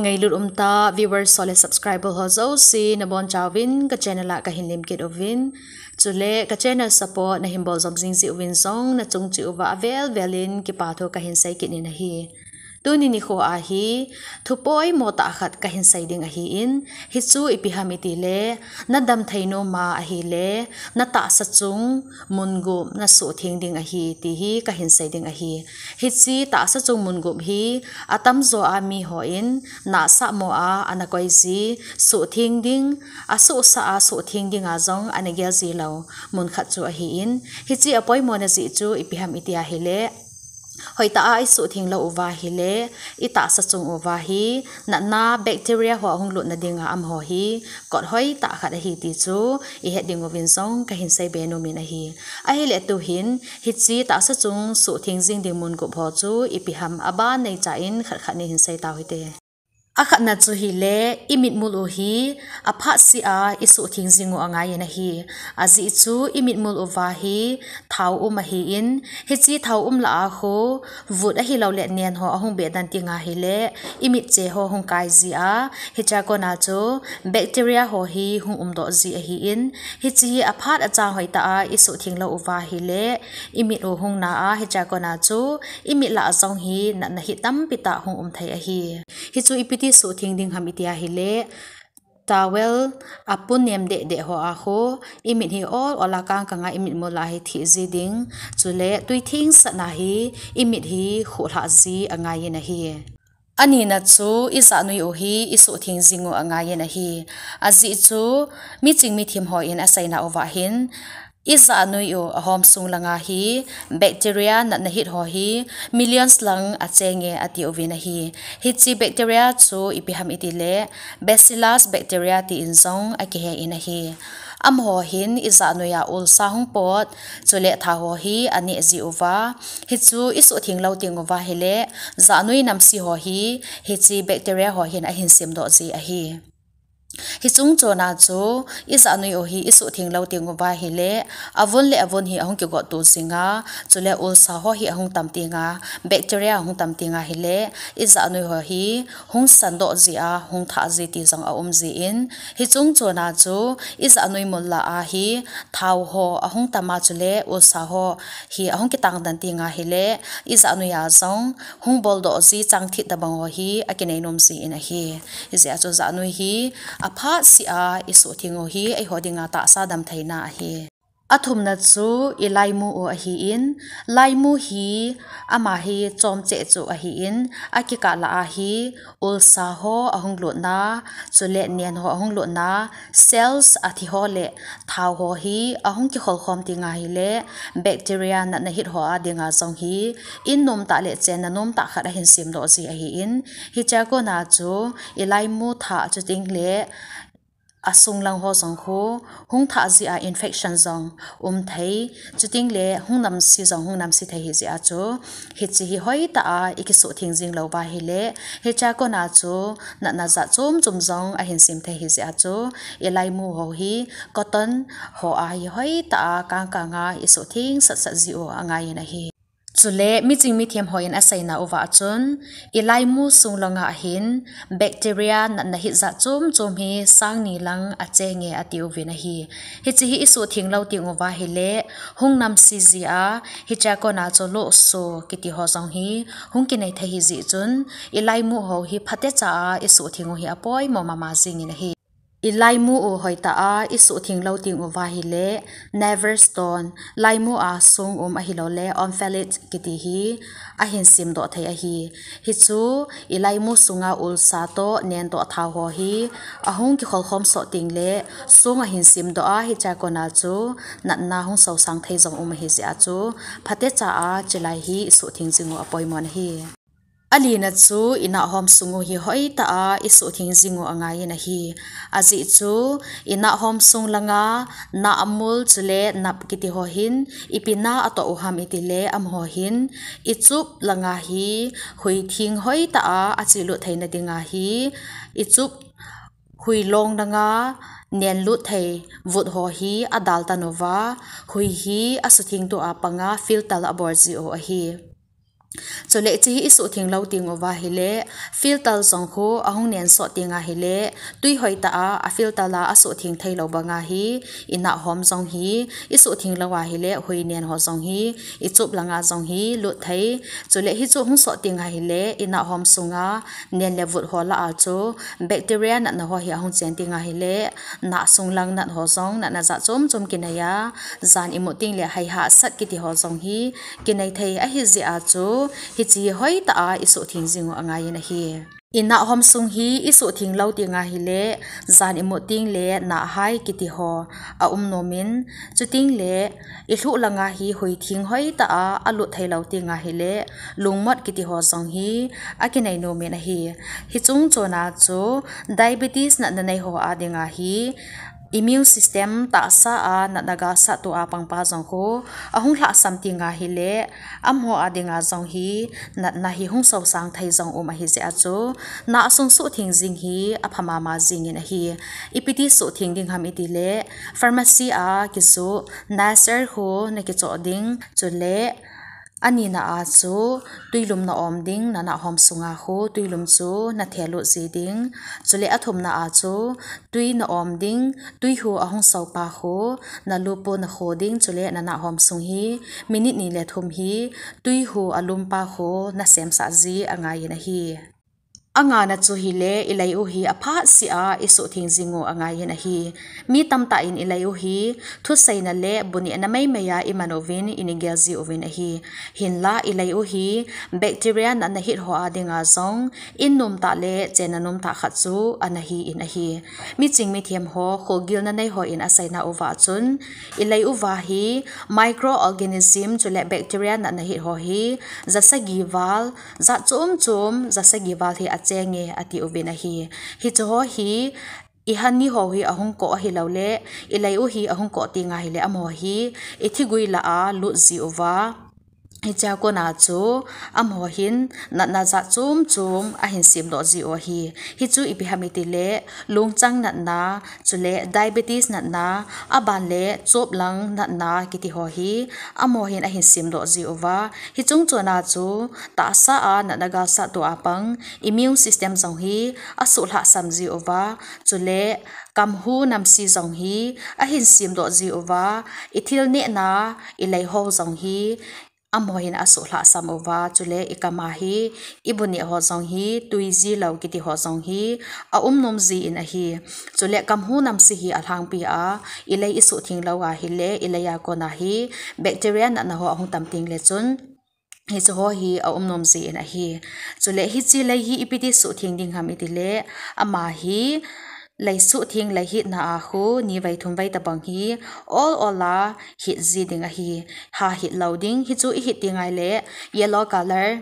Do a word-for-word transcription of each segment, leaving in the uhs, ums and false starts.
Ngailut umtah viewers ho le subscriber ho jouse nabonchauvin ka channel a kahin lemkit uvin. Chule ka channel support nahin bol jom jing jeh uvin jong nachung cheh uva avel vel in kipathu kahin seikit in ahi. Tuni nikho a hi thu poimo tah khat kahin sei ding ahin, hichu ipi ham itile, nadam thei nom a ahile, natahsa chung mun gup nasuhtheng ding ahi, ti hi kahin sei ding ahi. Hiche tahsa chung mun gup hi atamjo a mihon nahsah mo a anakoi ji, suhtheng ding, asuhsah a suhtheng dinga jong anagel ji lou mun khat chu ahin, hiche apoimona jeh chu ipi ham iti ahile, hoitah a isuhtheng lou uva ahile, itahsa chung uva hi natna bacteria ho ahung lutna dinga amaho hi kot hoitah khat ahi ti chu ihet ding uvin jong kahin seibe nom in ahi. Ahile tuhin hiche tahsa chung suhtheng jing ding mun gup ho chu ipi ham, aban neicha in khat khat in hin sei tau hite. Akhatna chu hile, imitmul u hi aphat seh a isuhtheng jing u angai in ahi. Ajeh chu imitmul uva hi thao um ahin, hiche thao um lah a khu vut ahiloule nen ho ahung beh dan tenga hile, imitche ho hung kai ji a, hichea kona chu bacteria ho hi hung umdoh ji ahin, hiche hi aphat achang hoitah a isuhtheng lou uva ahile, imit u hung na a, hichea kona chu imit lah a jong hi natna hit tampi tah hung um thei ahi. Hichu ipiti suhtheng ding ham iti ahile, towel apu nem deh deh ho a khu imit hi ol ol a kangkang a imitmul a hi theh ji ding, chule twi thengsatna hi imit hi khuhlhah ji angai in ahi. Anina chu ijahnoi u hi isuhtheng jing u angai in ahi. Ajeh chu miching mithem hon aseina uva hin, ijahnoi u ahom sung langa hi bacteria natna hit ho hi millions lang achenge ati uvin ahi. Hiche bacteria chu ipi ham itile, Bacillus bacteria tin jong akihe in ahi. Amaho hin ijahnoi a ulsa hung pot, chule thao ho hi aneh ji uva, hichu isuhtheng lou teng uva ahile, jahnoi namse ho hi hiche bacteria ho hin ahin semdoh ji ahi. Hiche chung chona chu ijahnoi u hi isuhtheng lou teng uva ahile, avun le avun hi ahung kigot to jinga, chule ulsa ho hi ahung tam tenga, bacteria ahung tam tenga hile, ijahnoi ho hi hung sandoh ji a, hung thah ji ti jong aum jin, hiche chung chona chu ijahnoi mul lah a hi thao ho ahung tam a, chule ulsa ho hi ahung kitang dan tenga hile, ijahnoi a jong hung boldoh ji chang thit tobang ho hi akinei nom jin ahi. Hijeh a chu jahnoi hi aphat seh a isuhtheng u hi eiho dinga tahsa damtheina ahi. Athumna chu ilaimu u ahin, laimu hi ama hi chomcheh chu ahin, akikah lah a hi ulsa ho ahung lutna, chule nen ho ahung lutna, cells athi ho le thao ho hi ahung kikholkhom tenga hile, bacteria natna hit ho a dinga jong hi in nomtah le chenna nomtah khat ahin semdoh ji ahin, hichea kona chu ilaimu thah chutengle asunglang ho jong khu hung thah ji a infection jong um thei, chutengle hung namse jong hung namse thei hijeh a chu, hiche hi hoitah a ikisuhtheng jing lou uva ahile, hichea kona chu natna jat chom chom jong ahin sem thei hijeh a chu, ilaimu ho hi cotton ho a hi hoitah a kangkang a isuhtheng satsat ji u angai in ahi. Chule miching mithem hon aseina uva chun, ilaimu sung langa hin bacteria natna hit jat chom chom hi sang ni lang achenge ati uvin ahi. Hiche hi isuhtheng lou teng uva ahile, hung namse ji a, hichea kona chu lohso kiti ho jong hi hung kinei thei hijeh chun, ilaimu ho hi phatecha a isuhtheng u hi apoimo mama jingin ahi. Ilaimu u hoitah a isuhtheng lou teng uva ahile, navel stone, laimu a sung um ahiloule omphalite kiti hi ahin semdoh thei ahi. Hichu ilaimu sunga ulsa toh nen toh thao ho hi ahung kikholkhom soh tengle sung ahin semdoh a, hichea kona chu natna hung sosang thei jong um ahijeh a chu, phatecha a chulai hi isuhtheng jing u apoimon ahi. Alina chu inahhom sung u hi hoitah a isuhtheng jing u angai in ahi. Ajeh chu inahhom sung langa nahmul chule nap kiti ho hin ipi na atoh u ham itile, amaho hin ichup langa hi hui theng hoitah a achelut theina dinga hi ichup hui long langa nenlut thei vut ho hi adaltan uva, hui hi asuthengto a panga filter abol ji u ahi. Chule hiche hi isuhtheng lou teng uva ahile, filter jong khu ahung nensot teng ahile, tui hoitah a, a filter a asuhtheng theilou banga hi, inah hom jong hi, isuhtheng lou ahile, hui nen ho jong hi, ichup langa jong hi, lut thei. Chule hichu hung sot teng ahile, inah hom sunga, nen le vut ho lah a chu, bacteria natna ho hi ahung chen teng ahile, nah sung lang nat ho jong, natna jat chom chom kinei a, jan imut teng le hai hahsat kiti ho jong hi, kinei thei ahi jeh a chu, hiche hi hoitah a isuhtheng jing u angaiyin ahi. Inah hom sung hi isuhtheng lou teng ahile, jan imut teng le nah hai kiti ho aum nom in, chuteng le ilhuh langa hi hui theng hoitah a alut theilou teng ahile, lungmot kiti ho jong hi akinei nom in ahi. Hiche chungchon a chu, diabetes natna nei ho a dinga hi, immune system tahsa a natna galsat tua pangpa jong khu, ahung lhahsam teng ahile, amaho a dinga jong hi, natna hi hung sosang thei jong um ahi jeh a chu, nah sung suhtheng jing hi, apha mama jingin ahi. Ipi ti suhtheng ding ham itile, pharmacy a kijoh, Nasal khu nakichoh ding, chule, anina a chu, tuilum na om ding, nanah hom sunga khu, tuilum chu nathe lut ji ding, chule athumna a chu, tui na om ding, tui hu ahung sopa khu, nalu pu nakhu ding, chule nanah hom sung hi, minute ni le thum hi, tui hu alumpa khu, nasemsah ji angaiyin ahi. Angana chu hile, ilei u hi aphat seh a, isuhtheng jing u angaiyin ahi. Mi tamtah in ilei u hi, thuseina le bunehna meimei a iman uvin, ini gel ji uvin ahi. Hinla ilei u hi, bacteria natna hit ho a dinga jong, in nomtah le chenna nomtah khat chu ana hi in ahi. Miching mithem ho, kholgilna nei hon aseina uva chun, ilei uva hi, microorganism chule bacteria natna hit ho hi, jasagi val, jat chom chom, jasagi val hi achenge ati uvin ahi. Hiche ho hi, ihani ho hi ahung koh ahilou le, ilei u hi ahung koh teng ahile amaho hi, ithigui lah a lut ji uva. Hichea kona chu, amaho hin, natna jat chom chom, ahin semdoh ji u ahi. Hichu ipi ham itile, lungchang natna, chule diabetes natna, aban le chop lang natna kiti ho hi, amaho hin ahin semdoh ji uva. Hiche chungchon a chu, tahsa a natna galsat tua pang, immune system jong hi, asuh lhahsam ji uva. Chule, kamhu namse jong hi, ahin semdoh ji uva. Ithil nehna, ilei ho jong hi, amaho hin asuh lhahsam uva, chule ikam a hi, ibuneh ho jong hi, tui ji lou kiti ho jong hi, aum nom jin ahi. Chule kamhu namse hi alhangpi a, ilei isuhtheng lou ahile, ilei a kona hi, bacteria natna ho ahung tam teng le chun, hiche ho hi aum nom jin ahi. Chule hiche lei hi ipi ti suhtheng ding ham itile, ama hi, lei suhtheng lei hitna a khu, ni vei thum vei tabang hi, ol ol a hit ji ding ahi, ha hit lou ding, hichu ihit teng ahile, yellow color,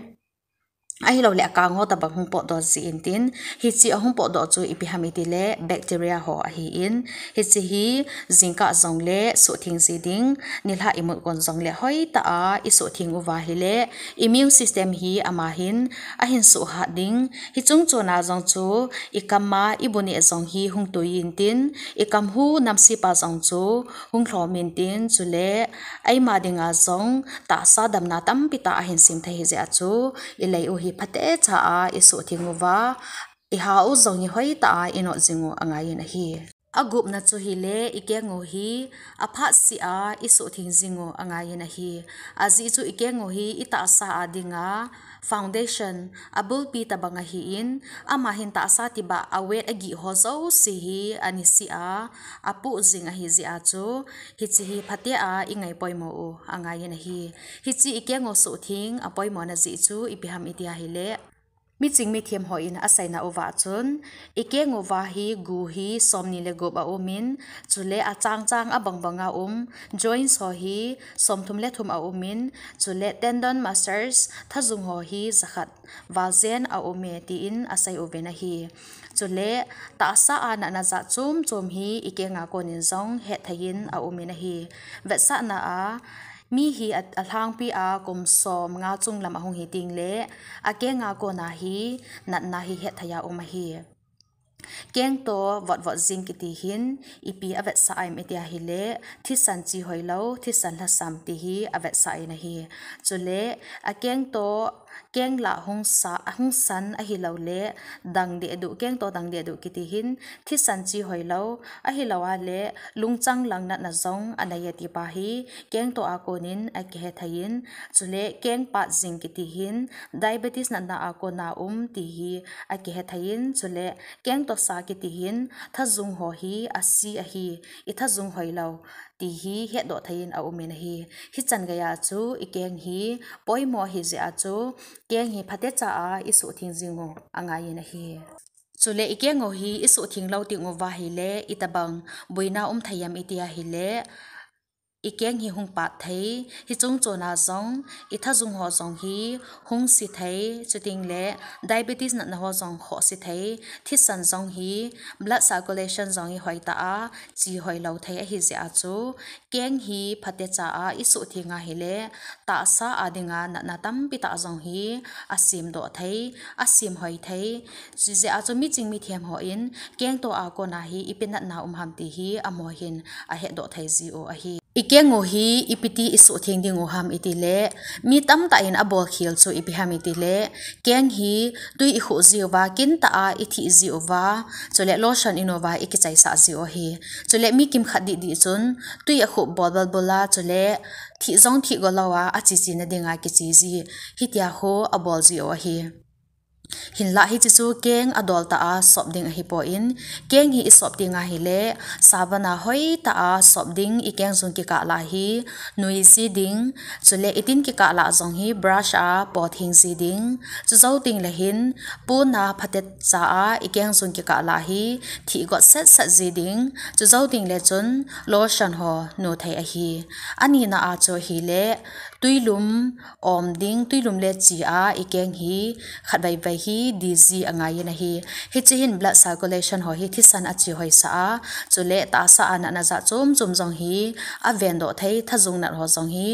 ahilou le akang ho tabang hung potdoh ji intin, hiche ahung potdoh chu ipi ham itile, bacteria ho ahin, hiche hi, jingkah jong le suhtheng ji ding, nilhah imut kon jong le hoitah a, isuhtheng uva ahile, immune system hi ama hin, ahin suhhat ding, hiche chungchon a jong chu, ikam a, ibuneh jong hi hung tui intin, ikamhu namse pa jong chu, hung lhom intin, chule, eima dinga jong, tahsa damna tampi tah ahin sem thei ahi jeh a chu, ilei u hi phatecha a, isuhtheng uva, iha u jong hi hoitah a, inot jing u angaiyin ahi. Agupna chu hile, ikeng u hi, aphat seh a, isuhtheng jing u angaiyin ahi. Ajeh chu ikeng u hi, itahsa a dinga, foundation, abulpi tabang ahin, ama hin tahsa tibah, aweight agih ho jouse hi, ani seh a, apoh jing ahi jeh a chu, hiche hi phatea ingai poimo u angaiyin ahi. Hiche ikeng u suhtheng apoimona jeh chu ipi ham iti ahile, miching mithem hon aseina uva chun, ikeng uva hi gu hi somni le gup aumin, chule achang chang abang banga um, joints ho hi somthum le thum aumin, chule tendon muscles thajung ho hi jakhat val jen aume tin asei uvin ahi. Chule tahsa a natna jat chom chom hi ikeng a konin jong hetthei in aumin ahi. Vetsahna a, mi hi a, alhangpi a kum somnga chunglam ahung hi teng le, akeng a kona hi natna hi hetthei a um ahi. Keng toh votvot jing kiti hin ipi avetsah em iti ahile, thisan chi hoilou, thisan lhasam ti hi avetsah in ahi. Chule akeng toh, keng lah hung sa, hung san ahilouleh dang dehduh, keng toh dang dehduh kiti hin thisan chi hoilou, ahilou ahile lungchang lang natna jong anei e ti pa hi keng toh a konin akihe thei in, chule keng pat jing kiti hin diabetes natna a kona um ti hi akihe thei in, chule keng toh sa kiti hin thajung ho hi asi ahi, i thajung hoilou ti hi hetdoh thei in aum in ahi. Hichan geiya chu i keng hi poimo ahi jeh a chu keng hi phatecha a i suhtheng jing u angai in ahi. Chule i keng u hi i suhtheng lou teng uva ahile itobang boina um thei em iti ahile, i keng hi hung pat thei, hiche chungchon a jong i thajung ho jong hi hung si thei, chuteng le diabetes natna ho jong khoh si thei, thisan jong hi, blood circulation jong hi hoitah a chi hoilou thei ahi jeh a chu keng hi phatecha a i suhtheng ahile tahsa a dinga natna tampi tah jong hi asemdoh thei, asem hoi thei. Chujeh a chu miching mithem hon keng toh a kona hi ipi natna um ham ti hi amaho hin ahetdoh thei jiu ahi. I keng u hi ipi ti i suhtheng ding u ham iti le, mi tamtah in abol khel chu ipi ham iti le, keng hi tui i khuh jiuva, kintah a i thih jiuva, chule lotion i nuva i kichaisah jiu ahi. Chule mi kimkhat dihdih chun tui akhuh bol balbul a, chule thih jong thih go lou a, achichi na dinga kiche ji, hitia khu abol jiu ahi. Hinlah hiche chu keng adoltah a sop ding ahipon, keng hi i sop teng ahile, sabon a hoitah a sop ding, i keng jung kikah lah hi nui ji ding, chule i tin kikah lah jong hi brush a po theng ji ding, chujou teng le hin pon a phatecha a i keng jung kikah lah hi thih got setsat ji ding, chujou teng le chun lotion ho nu thei ahi. Anina a chu ahile, tuilum om ding, tuilum le chi a i keng hi khatveivei hi di ji angai in ahi. Hiche hin blood circulation ho hi thisan achi hoisah a, chule tahsa a natna jat chom chom jong hi avendoh thei, thajung nat ho jong hi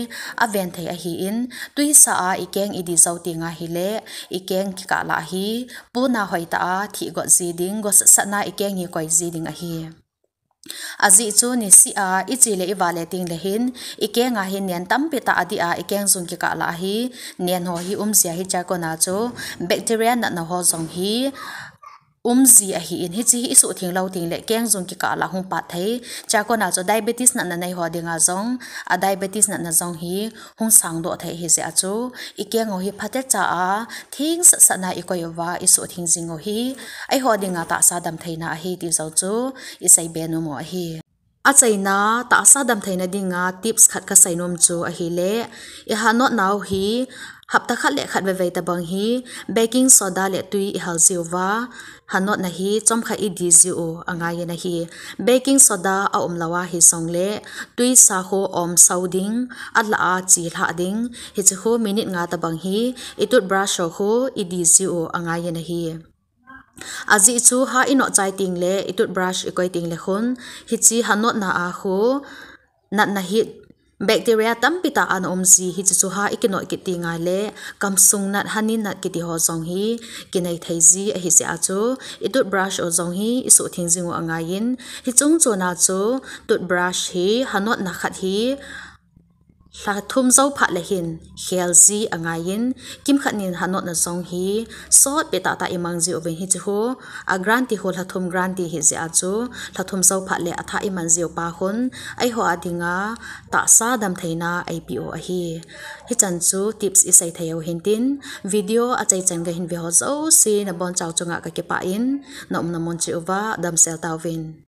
aven thei ahin, tuisa a i keng i di jou teng ahile, i keng kikah lah hi pon a hoitah a thih got ji ding, go setsat na i keng hi koi ji ding ahi. Ajeh chu niseh a i che le i va le teng le hin, i keng a hin nen tampi tah adih a, i keng jung kikah lah hi nen ho hi um ji ahi, chua kona chu bacteria natna ho jong hi um ji ahin, hiche hi i suhtheng lou teng le keng jung kikah lah hung pat thei. Chua kona chu diabetes natna nei ho dinga jong, a diabetes natna jong hi hung sangdoh thei ahi jeh a chu, i keng u hi phatecha a theng setsat na i koi uva i suhtheng jing u hi eiho dinga tahsa damtheina ahi ti jong chu i seibe nom u ahi. Achaina tahsa damtheina dinga tips khat ka seinom chu ahile, i hanot nau hi hapta khat le khatveivei tobang hi baking soda le tui i hal jiuva, hanotna hi chomkhat i di jiu angai in ahi. Baking soda aum lou ahi jongle, tuisa khu om sao ding, alah a chi lhah ding, hiche khu minute nga tobang hi i toothbrush ho khu i di jiu angai in ahi. Ajeh chu ha i not chai teng le, i toothbrush i koi teng le khun, hiche hanotna a khu natna hit bacteria tampi tah ana um ji, hiche chu ha i kinot kit teng le kamsung nat, hanin nat kiti ho jong hi kinei thei ji ahi jeh a chu, i toothbrush u jong hi i suhtheng jing u angai in, hiche chungchon a chu toothbrush hi hanotna khat hi lha thum jou phat le hin khel ji angai in, kimkhat nin hanotna jong hi sotpi tah tah i mang jiuvin, hiche khu a guarantee khu lha thum guarantee ahi jeh a chu, lha thum jou phat le athah i man jiu pa khun eiho a dinga tahsa damtheina eipeh u ahi. Hichan chu tips i sei thei u hintin, video achaichan ga hin ve ho jouse nabonchau chunga ka kipah in, na umna mun cheh uva damsel tauvin.